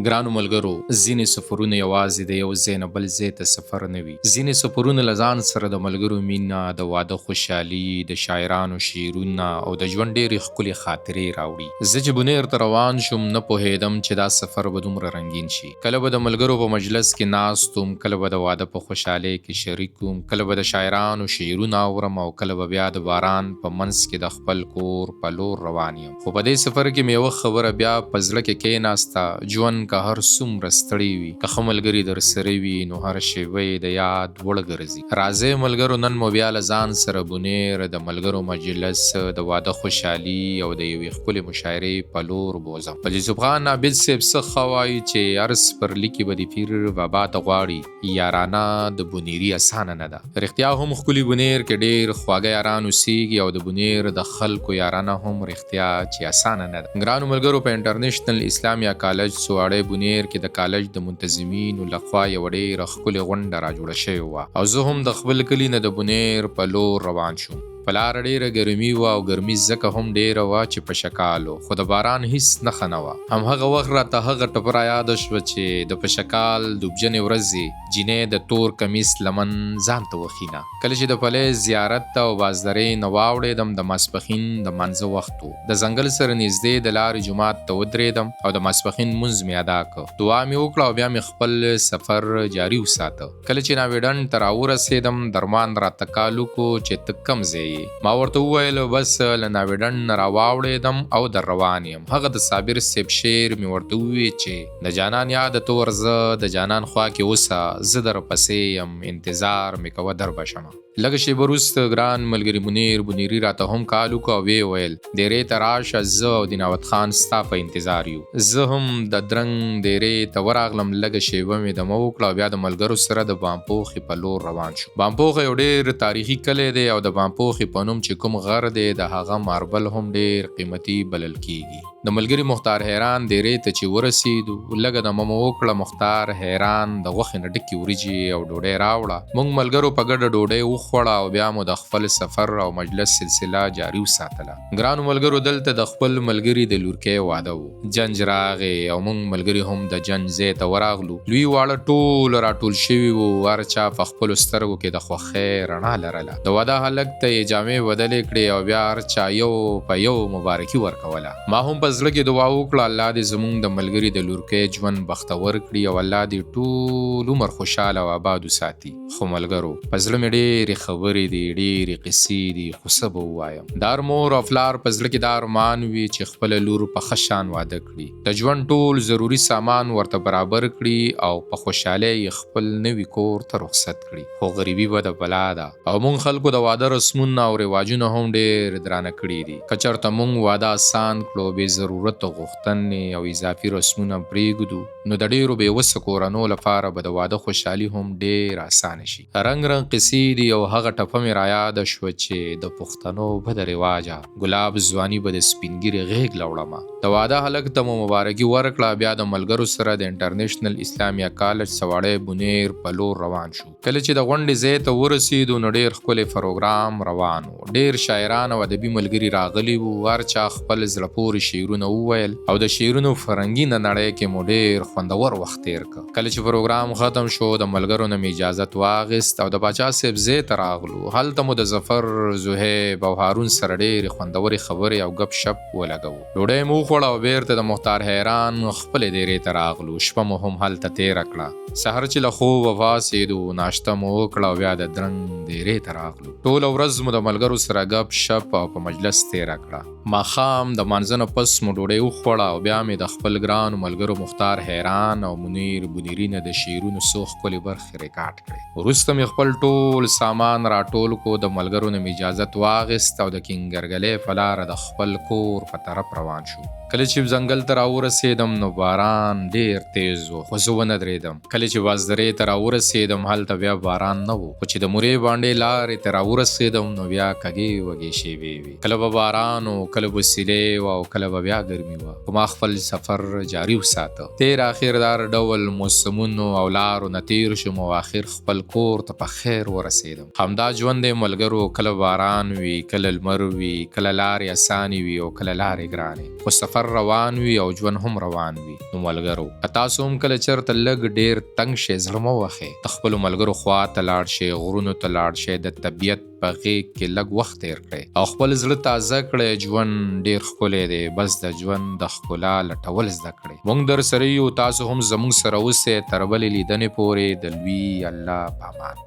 ګرانو ملګرو، ځینې سفرونه یوازې د یو ځای نه بل ځای ته سفر نه وي. ځینې سفرونه له ځان سره د ملګرو مینه، د واده خوشحالي، د شاعرانو شعرونه او د ژوند ډېرې ښکلې خاطرې راوړي. زه چې بونیر ته روان شوم، نه پوهېدم چې دا سفر به دومره رنګین شي. کله به د ملګرو په مجلس کې ناست وم، کله به د واده په خوشحالۍ کې شریک وم، کله به د شاعرانو شعرونه اورم او کله به بیا د باران په منځ کې د خپل کور په لور روان یم. خو په دې سفر کې مې یوه خبره بیا په زړه کې کېناسته، ژوند که هر څومره ستړی وي، که ښه ملګري درسره وي، نو هره شېبه یې د یاد وړ ګرځي. راځئ ملګرو، نن مو بیا له ځان سره بونېر، د ملګرو مجلس، د واده خوشحالي او د یوې ښکلې مشاعرې په لور بوځم. حاجي یوسف خان عابد صیب څه ښه وایي چې هر سپرلي کې به دې پیر بابا ته غواړي، یارانه د بونیري اسانه نه ده. رښتیا هم ښکلي بونیر کې ډیر خواږه یاران اوسیږي او د بونیر د خلکو یارانه هم رښتیا چې اسانه نه ده. ګرانو ملګرو، په انټرنیشنل اسلامیه کالج سواړی بونیر کې د کالج د منتظمینو لخوا یوه ډیره ښکلې غونډه راجوړه شوې وه او زه هم د خپل کلي نه د بونیر په لور روان شوم. په لاره ډیره ګرمي وه او ګرمي ځکه هم ډیره وه چې په شکال و خو د باران هیڅ نښه نه وه. هم هغه وخت راته هغه ټپه رایاده شوه چې د پشکال دوبجنې ورځې جینۍ د تور کمیس لمن ځان ته وښینه. کله چې د پلې زیارت ته او بازدرې نه واوړېدم د ماسپښین د مانځه وخت و. د ځنګل سره نږدې د لارې جومات ته ودرېدم او د ماسپښین لمونځ مې ادا کړ. دعا مې وکړه او بیا مې خپل سفر جاري وساته. کله چې ناویډنډ ته راورسېدم درمان راته کال وکړو چې ته کوم ځای یې؟ ما ورته وویل بس له ناویډنډ نه راواوړېدم او در روان یم. هغه د صابر صیب شعر مې ورته ووی چې د جانان یاد ته ورځه د جانان خوا کې اوسه زه درپسې یم انتظار مې کوه در به شمه. لږه شېبه وروسته ګران ملګري منیر بونیري راته هم کال وکړ او ویې ویل دېرې ته راشه زه او دیناوت خان ستا په انتظار یو. زه هم د درنګ دېرې ته ورغلم لږه شېبه مې دمه وکړه او بیا د ملګرو سره د بامپوخې په لور روان شوم. بامپوخه یو ډېر تاریخي کلی دی او د بامپوخې په نوم چې کوم غر دی د هغه ماربل هم ډېر قیمتي بلل کیږي. د ملګري مختار حیران دېرې ته چې ورسېدو لږه دمه مو وکړه، مختار حیران د غوښې نه ډکې وریجې او ډوډۍ راوړه، موږ ملګرو په ګډه ډوډۍ وخوړه او بیا مو د خپل سفر او مجلس سلسله جاري وساتله. ګرانو ملګرو دلته د خپل ملګري د لورکۍ واده و. جنج راغی او موږ ملګري هم د جنج ځای ته وراغلو. لوی واړه ټول راټول شوي وو، هر چا په خپلو سترګو کې د خوښۍ رڼا لرله. د واده هلک ته یې جامې بدلې کړې او بیا هر چا یو په یو مبارکي ورکوله. ما هم په زړه کې دعا وکړه، الله دې زموږ د ملګري د لورکۍ ژوند بختور کړي او الله دې ټول عمر خوشحاله او اباد وساتي. خو ملګرو، په زړه مې ډېرې خبرې دي، ډېرې قصې دي، خو څه به ووایم؟ د هر مور او پلار په زړه کې دا ارمان وي چې خپله لور په ښه شان واده کړي، د ژوند ټول ضروري سامان ورته برابر کړي او په خوشحالۍ یې خپل نوي کور ته رخصت کړي، خو غریبي بده بلا ده او موږ خلکو د واده رسمونه او رواجونه هم ډېر درانه کړي دي. که چېرته موږ واده اسان کړو، بې ضرورته غوښتنې او اضافي رسمونه پرېږدو، نو د ډېرو بې وسه کورنو لپاره به د واده خوشحالي هم ډېره اسانه شي. رنګ رنګ قصې دي او هغه ټپه مې رایاده شوه چې د پښتنو بده رواجه ګلاب ځواني به د سپین ږیرې غېږ له وړمه. د واده هلک ته مو مبارکي ورکړه، بیا د ملګرو سره د انټرنیشنل اسلامیه کالج سواړی بونیر په لور روان شو. کله چې د غونډې ځای ته ورسېدو نو ډېر ښکلی فروګرام روان و. ډېر شاعران او ادبي ملګري راغلي وو، هر چا خپل زړه پورې شعرونه وویل او د شعرونو په رنګینه نړۍ کې مو ډېر خوندور وخت تېر کړ. کله چې پروګرام ختم شو د ملګرو نه مې اجازت واخیست او د باچا صاحب ځای ته راغلو. هلته مو د ظفر، زهیب او هارون سره ډېرې خوندورې خبرې او ګپ شپ ولګوو. ډوډۍ مو وخوړه او بېرته د مختار حیران خپلې دېرې ته راغلو. شپه مو هم هلته تېره کړه. سهار چې له خوبه پاڅېدو ناشته مو وکړه او بیا د درنګ دېرې ته راغلو. ټوله ورځ مو د ملګرو سره ګپ شپ او په مجلس تېره کړه. ماښام د مانځه نه پس مو ډوډۍ وخوړه او بیا مې د خپل ګرانو ملګرو مختار حیران او منیر بونیري نه د شعرونو څو ښکلې برخې ریکارډ کړې. وروسته مې خپل ټول سامان راټول کړو، د ملګرو نه مې اجازت واخیست او د کینګرګلۍ په لاره د خپل کور په طرف روان شوم. کله چې ځنګل ته راورسېدم نو باران ډېر تېز و، خو زه ونه درېدم. کله چې بازدرې ته راورسېدم هلته بیا باران نه و، خو چې د مورې بانډې لارې ته راورسېدم نو بیا کږې وږې شېبې وې. کله به باران و، کله به سیلۍ وه او کله به بیا ګرمي وه، خو ما خپل سفر جاري وساته. تېر اخر د هر ډول موسمونو او لارو نه تېر شوم او اخر خپل کور ته په خیر ورسېدم. همدا ژوند دی ملګرو، کله باران وي، کله لمر وي، کله لارې اسانې وي او کله لارې ګرانې، خو سفر سفر روان وي او ژوند هم روان وي. نو ملګرو که تاسو هم کله چرته لږ ډیر تنګ شئ، زړه مه وهئ، د خپلو ملګرو خوا ته لاړ شئ، غرونو ته لاړ شئ، د طبیعت په غیږ کې لږ وخت تیر کړئ او خپل زړه تازه کړئ. ژوند ډیر ښکلی دی، بس د ژوند د ښکلا لټول زده کړئ. موږ درسره یو، تاسو هم زموږ سره اوسئ. تر بلې لیدنې پورې د لوی الله په امان.